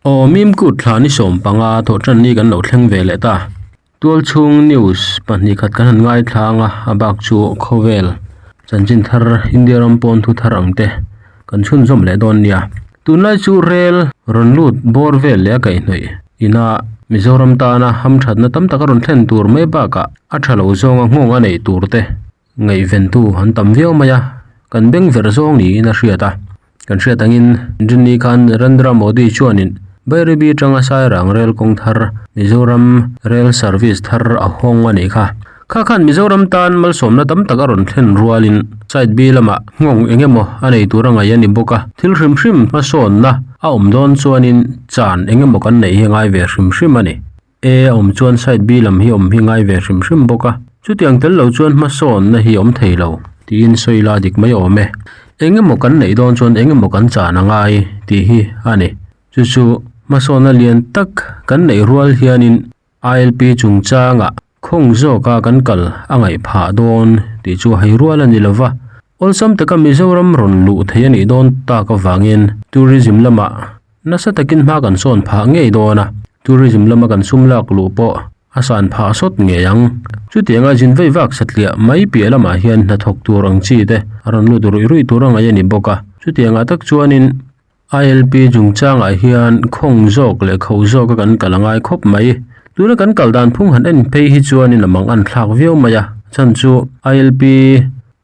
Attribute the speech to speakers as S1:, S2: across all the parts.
S1: Aw Mimkut thla ni 15 thawhtan ni kan lo thleng ve leh ta. Tualchhung news pahnih khat kan han ngaithlang a, a bak chu khawvel chanchin thar India ram pawn thu thar ang te kan chhunzawm leh dawn nia. Tunlai chu rel rawn lut bawr vel leh a kaihhnawih ina Mizoram tana hamthatna tam tak a rawn thlen tur mai bakah a tha lo zawnga nghawng a neih tur te Ngaihventu an tam viau mai a, kan beng verh zawng niin a hriat a. Kan hriat angin Rinni khan Narendra Modi chuanin Bairabi atanga Sairang rel kawng thar Mizoram Rail Service thar a hawng a nih kha. Kha khan Mizoram tan malsawmna tam tak a rawn thlen rualin Side B lamah nghawng eng emaw a nei tur a ngaih a ni bawk a. Thil hrim hrim hmasawnna a awm dawn chuanin chan eng emaw kan neih hi a ngai ve hrim hrim a ni. A awm chuan side B lam hi awm hi ngai ve hrim hrim bawk a, chutiang tel lo chuan hmasawnna hi awm thei lo tiin sawi la dik mai awm e. Eng emaw kan neih dawn chuan eng emaw kan chan a ngai tih hi a ni. Chu chu hmasawnna lian tak kan neih rual hianin ILP chungchangah khawng zawka kan kal a ngaih phah dawn tih chu hei rual a ni lo va, awlsam taka Mizoram rawn luh thei a nih dawn tak avangin tourism lamah Nasa takin hma kan sawn phah ngei dawn a, tourism lama kan sum lak luh pawh a san phah sawt ngei ang. Chutianga zin vei vak satliah mai piah lamah hian hnathawk tur ang chi te a rawn lut ruih ruih tur a ngaih a ni bawk a. Chutiangah tak chuanin ILP chungchangah hian khawng zawk leh kho zawka kan kal a ngai khawp mai. Tuna kan kal dan phung han en phei hi chuanin a mang an thlak viau mai a, chhan chu ILP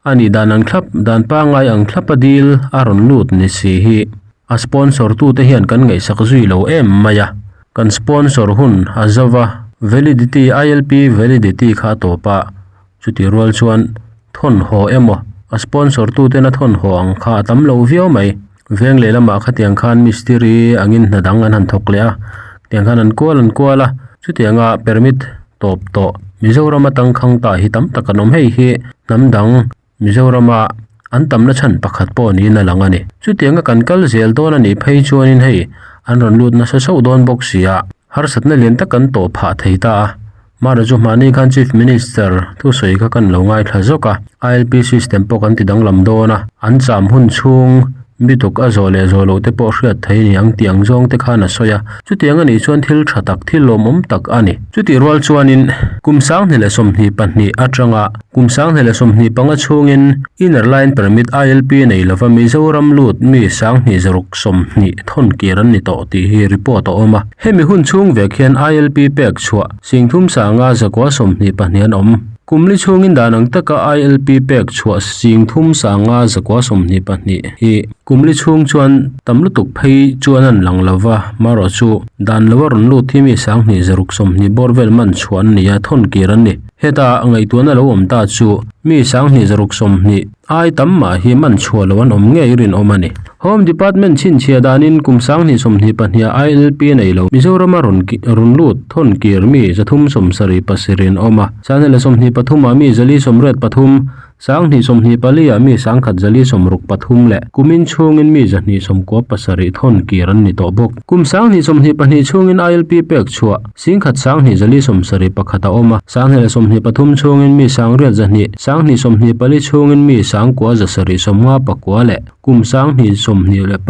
S1: a nih dan ang thlap, dan pangngai ang thlapa dil a rawn lut ni si hi. A sponsor tute hian kan ngaihsak zui lo em mai a, kan sponsor hun a zova validity ILP validity kha a tawp a, chutih rual chuan thawn haw emaw a sponsor tuten a thawn haw ang kha a tam lo viau mai. Veng lehlamah khatiang khan mistiri angin hna dang an han thawk leh a, tiang khan an kual an kual a, chutianga permit tawp tawh Mizoram atangkhang ta hi tam tak an awm hei hi hnam dang Mizorama an tamna chhan pakhat pawh niin a lang a ni. Chutianga kan kal zel dawn a nih phei chuanin hei an rawn lut nasa sauh dawn bawk si a, harsatna lian tak kan tawh phah thei ta a. Mara chu hmahni khan Chief Minister thusawi kha kan lo ngaithla zawk a, ILP system pawh kan ti danglam dawn a, an cham hun chhung bituk a zawh leh zawh loh te pawh hriat thei a ni ang tih ang zawng te khan a sawi a. Chutiang a nih chuan thil tha tak, thil lawmawm tak a ni. Chutih rual chuanin kum 2022 atanga kum 2025 chhungin Inner Line Permit, ILP, nei lova Mizoram lut mi 2620 thawn kir an ni tawh tih hi report a awm a. Hemi hun chhung vek hian ILP pek chhuah 35 122 an awm. Kum li chhungin dan ang taka ILP pek chhuah 35 122 hi kum li chhung chuan tam lutuk phei chuan an lang lo va, marawh chu dan lo a rawn lut hi mi 2620 bawr vel man chhuah an ni a, thawn kir an ni. Heta ngaihtuahna lo awm ta chu mi 2620 ai tam mah hi man chhuah lo an awm ngei rinawm a ni. Home Department chhinchhiah danin kum 2022 ah ILP nei lo Mizorama rawn rawn lut thawn kir mi 377 an awm a, 2023 ah mi 483, 2024 ah mi 1163 leh kumin chhungin mi 297 thawn kir an ni tawh bawk. Kum 2022 chhungin ILP pek chhuah 10,271 a awm a, 2023 chhungin mi 8,200, 2024 chhungin mi 9,759 leh Kum 2025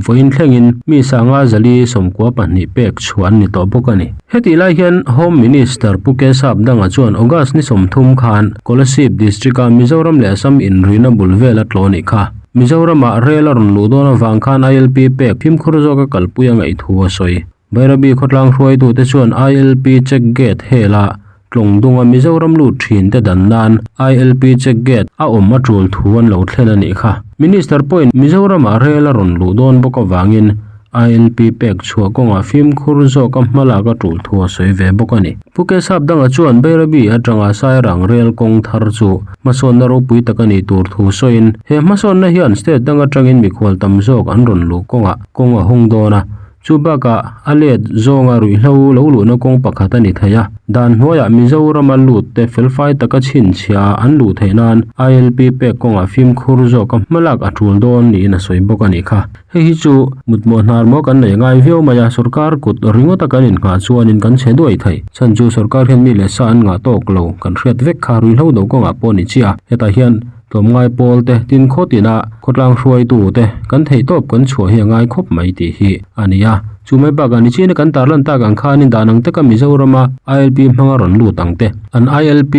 S1: vawiin thlengin mi 592 pek chhuah an ni tawh bawk a ni. Hetih lai hian Home Minister Pu Kesap Danga chuan August ni 30 khan Kolasib District-a Mizoram leh Assam inrina bul vel a tlawh a nih kha. Mizoramah rel a rawn luh dawn avang khan ILP pek fimkhur zawka kalpui a ngaih thu a sawi. Bairabi khawtlang hruaitute chuan ILP check gate hela tlawng dunga Mizoram lut thin te dan nan ILP check gate a awm a tul thu an lo thlen a nih kha. Minister pawhin Mizoramah rel a rawn luh dawn bawk avangin ILP pek chhuah kawngah fimkhur zawka hmalak a tul thu a sawi ve bawk a ni. Pu Kesap danga chuan Bairabi atanga Sairang rel kawng thar chu hmasawnna ropui tak a nih tur thu sawiin he hmasawnna hian state dang atangin mikhual tam zawk an rawn luh kawngah kawng a hung dawn a. Chu bakah a let zawnga ruihhlo lo luhna kawng pakhat a ni thei a, dan hnuaiah Mizorama lut te felfai taka chhinchhia an luh theih nan ILP pek kawngah fimkhur zawka hmalak a tul dawn niin a sawi bawk a nih kha. Hei hi chu mutmawh hnar maw kan nei ngai viau mai a, sorkar kut ringawta kan innghah chuanin kan chhe duai thei. Chhan chu sorkar hian mi leh sa an ngah tawk lo kan hriat vek kha ruihhlo do kawngah pawh a ni chiah a, hetah hian. Tlawmngai pawl te, tin khaw tina khawtlang hruaitu te kan theihtawp kan chhuah hi a ngai khawp mai tih hi a ni a. Chu mai bakah nichina kan tarlan tak ang khanin dan ang taka Mizorama ILP hmanga rawn lut ang te, an ILP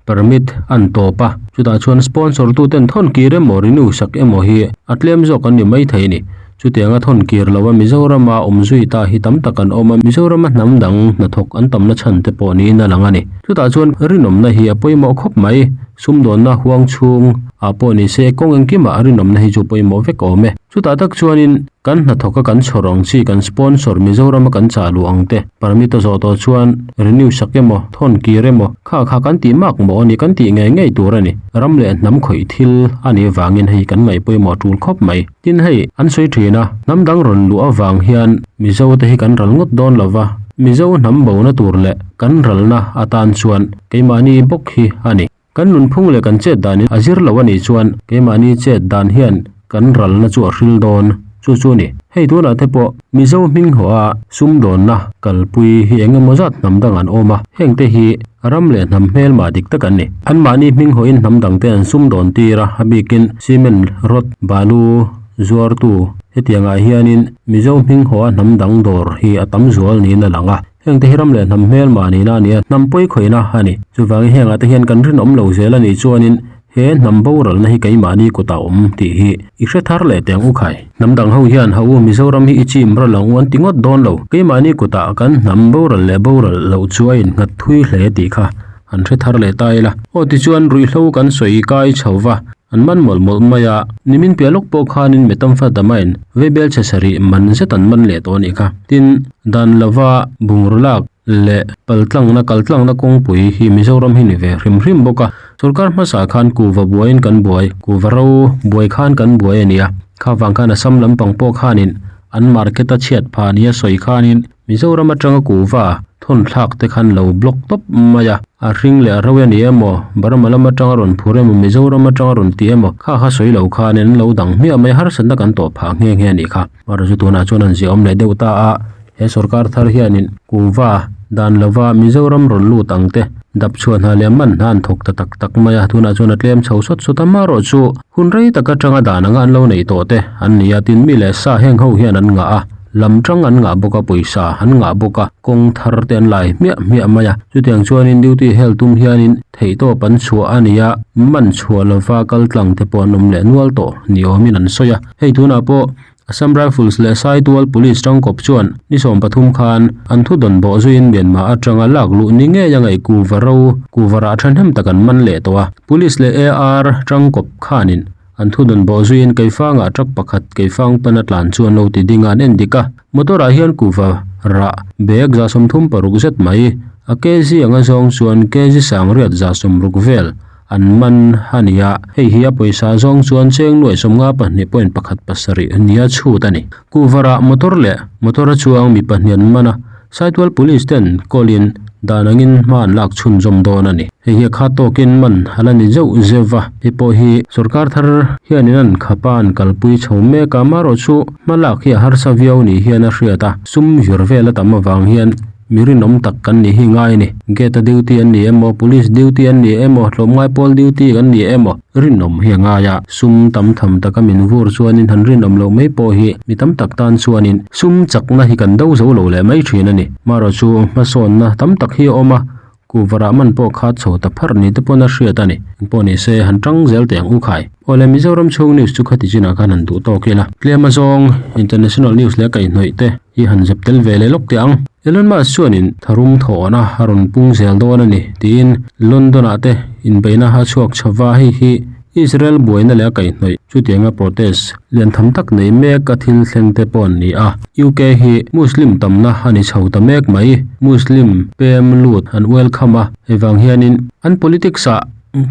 S1: permit an tawp a, chutah chuan sponsor tu ten thawn kir emaw renew sak emaw hi a tlem zawk an ni maithei a ni. Chutianga thawn kir lo a Mizorama awm zui ta hi tam tak an awm a, Mizorama hnam dang hnathawk an tamna chhan te pawh niin a lang a ni. Chutah chuan rinawmna hi a pawimawh khawp mai, sumdawnna huang chhung ah pawh ni se kawng engkimah rinawmna hi chu pawimawh vek awm e. Chutah tak chuanin kan hnathawk a kan chhawr ang chi kan sponsor Mizorama kan chah luh ang te permit a zawh tawh chuan renew sak emaw thawn kir emaw kha kha kan tih mak mawh a ni kan tih ngei ngei tur a ni. Ram leh hnam khawih thil a nih vangin hei kan ngaih pawimawh tul khawp mai. Tin hei an sawi thin a, hnam dang rawn luh avang hian Mizo te hi kan ral ngawt dawn lo va, Mizo hnam bona tur leh kan ralna atan chuan keimahni bawk hi a ni. Kan nunphung leh kan chet danin a zir lo a nih chuan keimahni chet dan hian kan ralna chu a hril dawn chu chu a ni. Hei tunah te pawh Mizo hming hawh a sumdawnna kalpui hi eng emaw zat hnam dang an awm a, heng te hi ram leh hnam hmelmah dik tak an ni. Anmahni hming hawhin hnam dang te an sumdawn tir a, a bikin cement, rod, balu, zuartu hetiangah hianin Mizo hming hawh a hnam dang dawr hi a tam zual niin a lang a. Heng te hi ram leh hnam hmelmah nihna a ni a, hnam pawi khawihna a ni. Chuvangin hengah te hian kan rinawm lo zel a nih chuanin he hnam boralna hi keimahni kutah awm tih hi i hre thar leh teh ang u khai. Hnam dang ho hian ha u Mizoram hi i chim ral ang u an ti ngawt dawn lo. Keimahni kutah kan hnam boral leh boral loh chu a innghat thui hle tih kha han hre thar leh ta ila. Aw tichuan ruihhlo kan sawi kai chho va. An man mawlh mawlh mai a, nimin piah lawk pawh khanin Methamphetamine veibel chhe sarih man zet an man leh tawh a nih kha. Tin, dan lova bungraw lak leh paltlangna kaltlangna kawngpui hi Mizoram hi ni ve hrim hrim bawk a. Sorkar hmasa khan kuhva buaiin kan buai, kuhva ro buai khan kan buai a ni a. Kha vang khan Assam lampang pawh khanin an market a chhiat phah nia sawi khanin Mizoram atanga kuhva thawn thlak te khan lo block tawp mai a, a hring leh a ro a ni emaw, Burma lam atanga rawn phur emaw, Mizoram atanga rawn ti emaw, kha kha sawi lo khan an lo dang hmiah mai, harsatna kan tawh phah nghe nghe a nih kha. Amaherawhchu chu tunah chuan an ziahawm leh deuh ta a, he sorkar thar hianin kuhva dan lova Mizoram rawn lut ang te, dap chhuah hna leh man hna an thawk ta tak tak mai a, tunah chuan a tlem chho sawt sawt a, amaherawhchu hun rei tak atanga dan anga an lo neih tawh te an ni a, tin mi leh sa heng ho hian an ngah a. Lam tang an ngah bawk a, pawisa an ngah bawk a, kawng thar te an lai hmiah hmiah mai a. Chutiang chuanin duty hel tum hianin theihtawp an chhuah a ni a, man chhuah lova kal tlang te pawh an awm leh nual tawh ni awmin an sawi a. Hei tunah pawh Assam Rifles leh Saitual Police tangkawp chuan ni 13 khan an thu dawn bawh zuiin Myanmar atanga lak luh ni ngei a ngaih kuva ro kuva rah thahnem tak an man leh tawh a. Police leh AR tangkawp khanin An thu dawn bawh zuiin Keifangah truck pakhat Keifang pana tlan chu an lo ti ding a, an en dik a. Motor ah hian kuhva rah bag 36 zet mai a kg anga zawng chuan kg sangriat 60 vel an man a ni a, hei hi a pawisa zawng chuan cheng nuaih sawmnga pahnih point pakhat pasarih nia chhut a ni. Kuhva rah motor leh motor a chuang mi pahnih an man a, Saitual Police ten call in dan angin hma an lak chhunzawm dawn a ni. Hei hi a khat tawkin man a la ni zeuh zeuh va, hei pawh hi sorkar thar hianin an khap a an kalpui chho mek a, amaherawhchu hma lak hi a harsa viau ni hian a hriat a, sum vir vel a tam avang hian mi rinawm tak kan nih hi ngai a ni. Gate a duty an ni emaw, police duty an ni emaw, tlawmngai pawl duty kan ni emaw, rinawm hi a ngai a, sum tam tham taka min vur chuanin han rinawm loh mai pawh hi mi tam tak tan chuanin sum chakna hi kan do zo lo leh mai thin a ni. Marawh chu hmasawnna tam tak hi a awm a, kuhvarah man pawh kha chho ta pharh ni te pawn a hriat a ni. Engpawh ni se han tang zel teh ang u khai. Awle Mizoram chhung news chu khati chinah khan han duh tawk ila. Tlem azawng international news leh kaihhnawih te hi han zep tel ve leh lawk teh ang. Elon Musk chuanin tharum thawhna a rawn pung zel dawn a ni tiin London-ah te inbeihna a chhuak chho va, hei hi Israel buaina leh a kaihhnawih chutianga protest lian tham tak nei mek a thil thleng te pawh an ni a. UK hi Muslim tamna a ni chho ta mek mai. Muslim pem lut an welcome a, hei vang hianin an politics-ah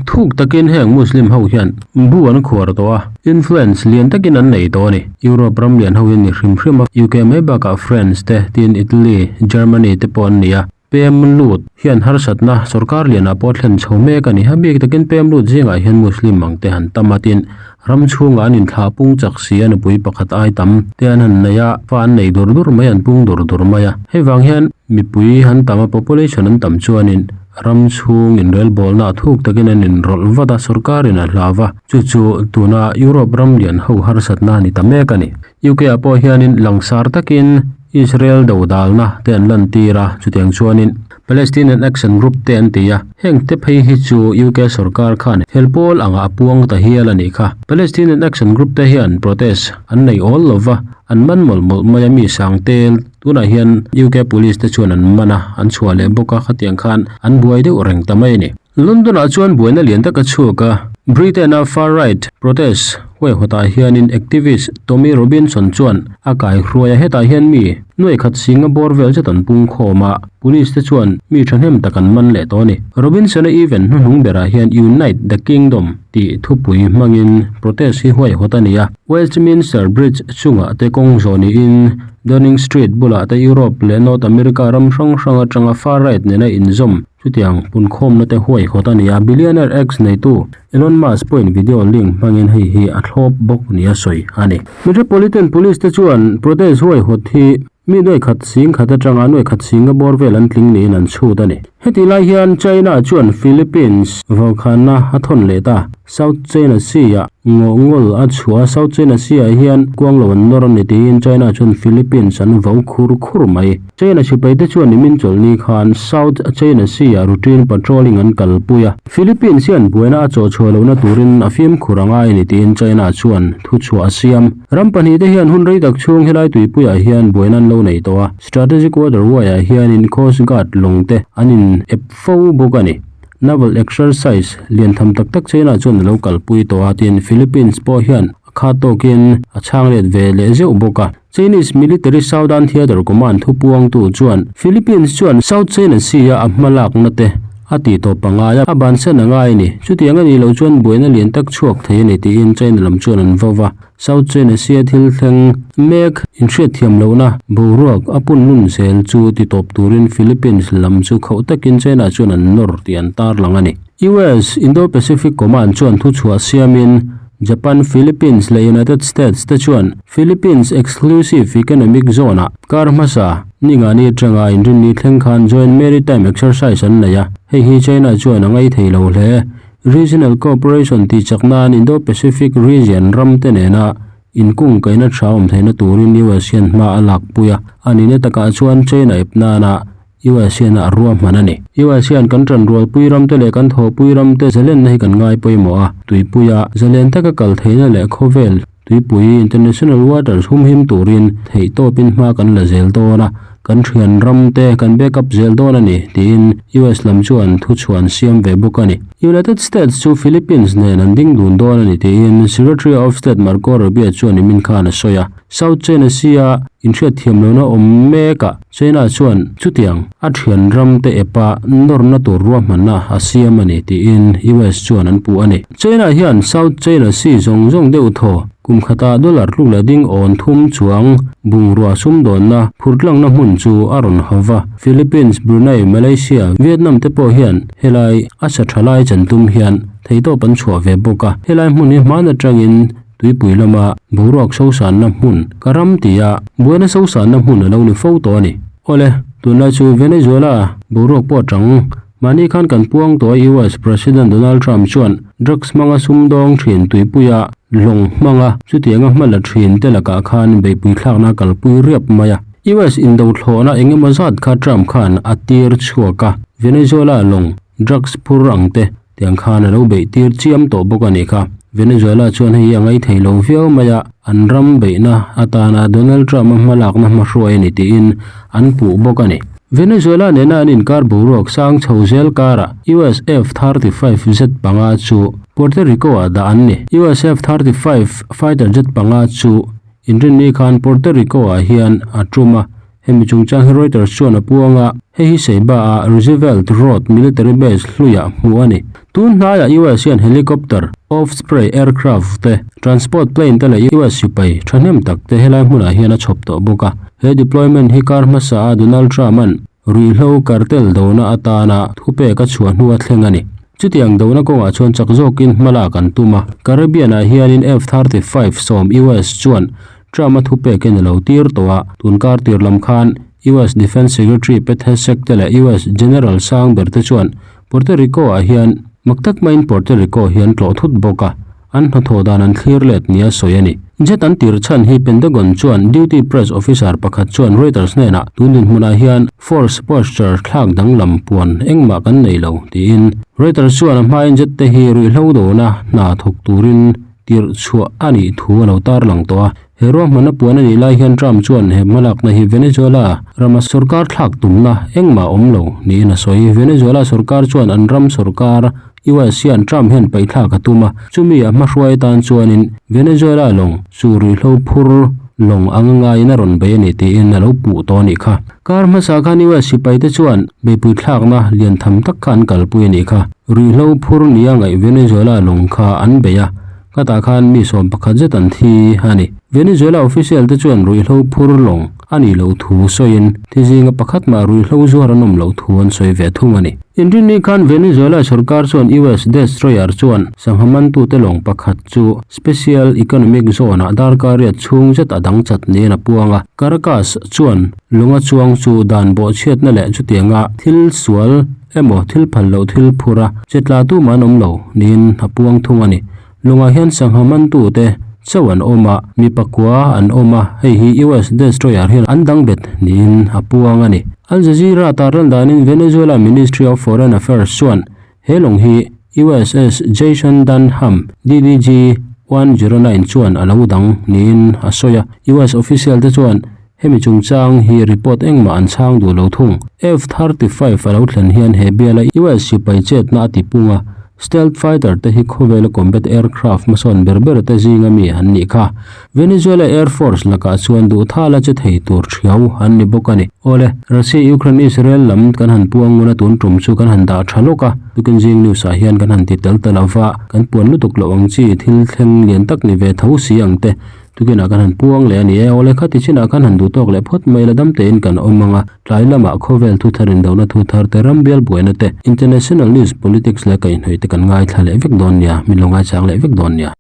S1: Thuk takin heng Muslim ho hian bu an khuar tawh a, influence lian takin an nei tawh a ni. Europe ram lian ho hi an ni hrim hrim a, UK mai bakah France te, tin Italy, Germany te pawh an ni a. Pem lut hian harsatna sorkar lianah pawh a thlen chho mek a ni. A bik takin pem lut zingah hian Muslim ang te han tam a, tin. Ram chhungah an inthlah pung chak si a nupui pakhat ai tam te an han nei a, fa an nei dur dur mai an pung dur dur mai a. Hei vang hian mipui an tam a, population an tam chuanin ram chhung inrelbawlna a thuk takin an inrawlh vat a, sorkarin a hlau va, chu chu tuna Europe ram lian ho harsatna a ni ta mek a ni. UK ah pawh hianin langsar takin Israel dodalna te an lantir a, chutiang chuanin Palestinian Action Group te an ti a, heng te phei hi chu UK sorkar khan hel pawl angah a puang ta hial a nih kha. Palestinian Action Group te hian protest an nei awl lo va, an man mawlh mawlh mai a, mi sang tel tunah hian UK police te chuan an man a, an chhuah leh bawk a, khatiang khan an buai deuh reng ta mai a ni. London ah chuan buaina lian tak a chhuak a, Britain a far right protest huaihawtah hianin activist Tommy Robinson chuan a kaihruai a, hetah hian mi nuai khat singa bawr vel zet an pung khawm a, police te chuan mi thahnem tak an man leh tawh a ni. Robinson-a event hnuhnung berah hian Unite the Kingdom tih thupui hmangin protest hi huaihawt a ni a, Westminster Bridge chungah te kawng zawh niin Downing Street bulah te Europe leh North America ram hrang hrang atanga far right nena inzawm Chutiang punkhawmna te huaihawt a ni a, billionaire X neitu Elon Musk pawhin video link hmangin hei hi a thlawp bawk nia sawi a ni. Metropolitan Police te chuan protest huaihawt hi mi nuai khat sing khat atanga nuai khat singa bawr vel an tling niin an chhut a ni. Hetih lai hian China chuan Philippines vaukhana a thawn leh ta. South China Sea-ah ngawh ngawl a chhuah a, South China Sea-ah hian kuang lo an nawr a ni tiin China chuan Philippines an vo khur khur mai. China sipaite chuan nimin chawlhni khan South China Sea-ah routine patrolling an kalpui a, Philippines hian buaina a chawhchhuah lohna turin a fimkhur a ngai a ni tiin China chuan thuchhuah a siam. Ram pahnihte hian hun rei tak chhung helai tuipuiah hian buaina an lo nei tawh a, strategic waterway-ah hianin Coast Guard lawng te an in ep fo bawk a ni. Naval exercise lian tham tak tak China chuan a lo kalpui tawh a tin Philippines pawh hian a khat tawkin a chhang let ve leh zeuh bawk a. Chinese Military Southern Theater Command thupuangtu chuan Philippines chuan South China Sea-a a hmalakna te a tih tawp a ngai a, a bansan a ngai a ni. Chutiang a nih loh chuan buaina lian tak chhuak thei a ni tiin China lam chuan an vo va. South China Sea thil thleng mek inhriatthiam lohna boruak a pun nun zel chu ti tawp turin Philippines lam chu khauh takin China chuan an nawr tih an tarlang a ni. US Indo-Pacific Command chuan thuchhuah siamin Japan, Philippines leh United States te chuan Philippines Exclusive Economic Zone-ah kar hmasa ningani atanga inrinni thleng khan Joint Maritime Exercise an nei a, hei hi China chuan a ngaithei lo hle. Regional Cooperation tih chak nan Indo-Pacific region ram te nena inkungkaihna tha awm theihna turin US hian hma a lakpui a, a nihna takah chuan China ep nana US hian a ruahman a ni. US hian kan tanrualpui ram te leh kan thawhpui ram te zalenna hi kan ngai pawimawh a, tuipuia zalen taka kal theihna leh khawvel Tuipui International Waters humhim turin theihtawpin hma kan la zel dawn a, kan thian ram te kan backup zel dawn a ni, tiin US lam chuan thuchhuan siam ve bawk a ni. United States chu Philippines nen an ding dun dawn a ni, tiin Secretary of State Marco Rubio chuan nimin khan a sawi a. South China Sea-a inhriatthiam lohna awm mekah China chuan chutiang a thian ram te epa nawrna tur ruahmanna a siam a ni tiin US chuan an puh a ni. China hian South China Sea zawng zawng deuh thaw kum khata dollar tluk leh ding awn thum chuang bungrua sumdawnna phurtlangna hmun chu a rawn hau va. Philippines, Brunei, Malaysia, Vietnam te pawh hian helai a sa tha lai chan tum hian theihtawp an chhuah ve bawk a. Helai hmun hi hman atangin Tuipui lama boruak sosanna hmun ka ram tia buaina sosanna hmun a lo ni fo tawh a ni. Awle, tunlai chu Venezuela boruak pawh chang mahni khan kan puang tawh a US President Donald Trump chuan drugs hmanga sumdawng thin tuipuia lawng hmanga chutianga hma la thin te lakah khan beihpui thlakna kalpui riap mai a. US indo thlawhna engemaw zat kha Trump khan a tir chhuak a, Venezuela lawng drugs phur ang te Tiang khan a lo beih tir chiam tawh bawk a ni kha. Venezuela chuan hei hi a ngaithei lo viau mai a, an ram beihna atana Donald Trump-a hmalakna hmahruai a ni tiin an puh bawk a ni. Venezuela nena an inkar boruak sang chho zel karah US F-35 jet panga chu Puerto Rico-ah dah an ni. US F-35 fighter jet panga chu inrinni khan Puerto Rico-ah hian a tum a, Hemi chungchang hi Reuters chuan a puang a, hei hi Seiba-a Roosevelt Road military base hluiah hmuh a ni. Tun hnaiah US hian helicopter, Osprey aircraft te, transport plane te leh US sipai thahnem tak te helai hmunah hian a chhawp tawh bawk a. He deployment hi kar hmasa a Donald Trump-a'n ruihhlo cartel dona atana thupek a chhuah hnu a thleng a ni. Chutiang dona kawngah chuan chak zawkin hma lak an tum a. Caribbean-ah hianin F-35 sawm US chuan Trump-a thupek in a lo tir tawh a, tun kar tir lam khan US Defence Secretary Pete Hegseth te leh US General sang ber te chuan Puerto Rico-ah hian mak tak maiin Puerto Rico hi an tlawh thut bawk a, an hnathawh dan an thlir let nia sawi a ni. Jet an tir chhan hi Pentagon chuan duty press officer pakhat chuan Reuters hnenah tun dinhmunah hian force posture thlak danglam puan engmah kan nei lo tiin Reuters chuan a hmain jet te hi ruihhlo dawna hna thawk turin tirh chhuah a nih thu a lo tarlang tawh a. He ruahmanna puan a nih lai hian Trump chuan he hmalakna hi Venezuela rama sorkar thlak tumna engmah awm lo niin a sawi. Venezuela sorkar chuan an ram sorkar US hian Trump hian paihthlak a tum a, chumi a hmahruai atan chuanin Venezuela lawng chu ruihhlo phur lawng anga ngaiin a rawn bei a ni tiin a lo puh tawh a nih kha. Kar hmasa khan US sipaite chuan beipui thlakna lian tham tak kha an kalpui a nih kha. Ruihhlo phur nia ngaih Venezuela lawng kha an bei a, khatah khan mi 11 zet an thi a ni. Venezuela official te chuan ruihhlo phur lawng a nih loh thu sawiin thi zinga pakhat mah ruihhlo zuar an awm loh thu an sawi ve thung a ni. Inrinni khan Venezuela sorkar chuan US destroyer chuan sangha mantute lawng pakhat chu Special Economic Zone-ah darkar riat chhung zet a dang chat niin a puang a. Caracas chuan lunga chuang chu dan bawhchhiatna leh chutianga thil sual emaw thil phal loh thil phur a che tla tu mah an awm lo niin a puang thung a ni. Lungah hian sangha mantute chauh an awm a, mi pakua an awm a, hei hi US destroyer hian an dang bet niin a puang a ni. Al Jazeera tarlan danin Venezuela Ministry of Foreign Affairs chuan he lawng hi USS Jason Dunham DDG 109 chuan a lo dang niin a sawi a, US official te chuan hemi chungchang hi report engmah an chhang duh lo thung. F-35 a lo thlen hian he biala US sipai chetna a ti pung a, stealth fighter te hi khawvela combat aircraft hmasawn ber ber te zinga mi an nih kha. Venezuela Air Force lakah chuan duh thala che thei tur thiau an ni bawk a ni. Awle, Russia Ukraine Israel lam kan han puang ngun a tun tum chu kan han dah tha lawk a, tukin zing news ah hian kan han ti tel ta lova, kan puan lutuk loh ang chi thil thleng lian tak ni ve tho si ang te tukin ah kan han puang leh a ni e. Awle, khati chinah khan han duh tawk leh phawt mai la dam tein kan awm ang a, tlai lamah khawvel thu thar indona thu thar te ram bial buaina te international news politics leh kaihhnawih te kan ngaithla leh vek dawn nia, min lo ngaichang leh vek dawn nia.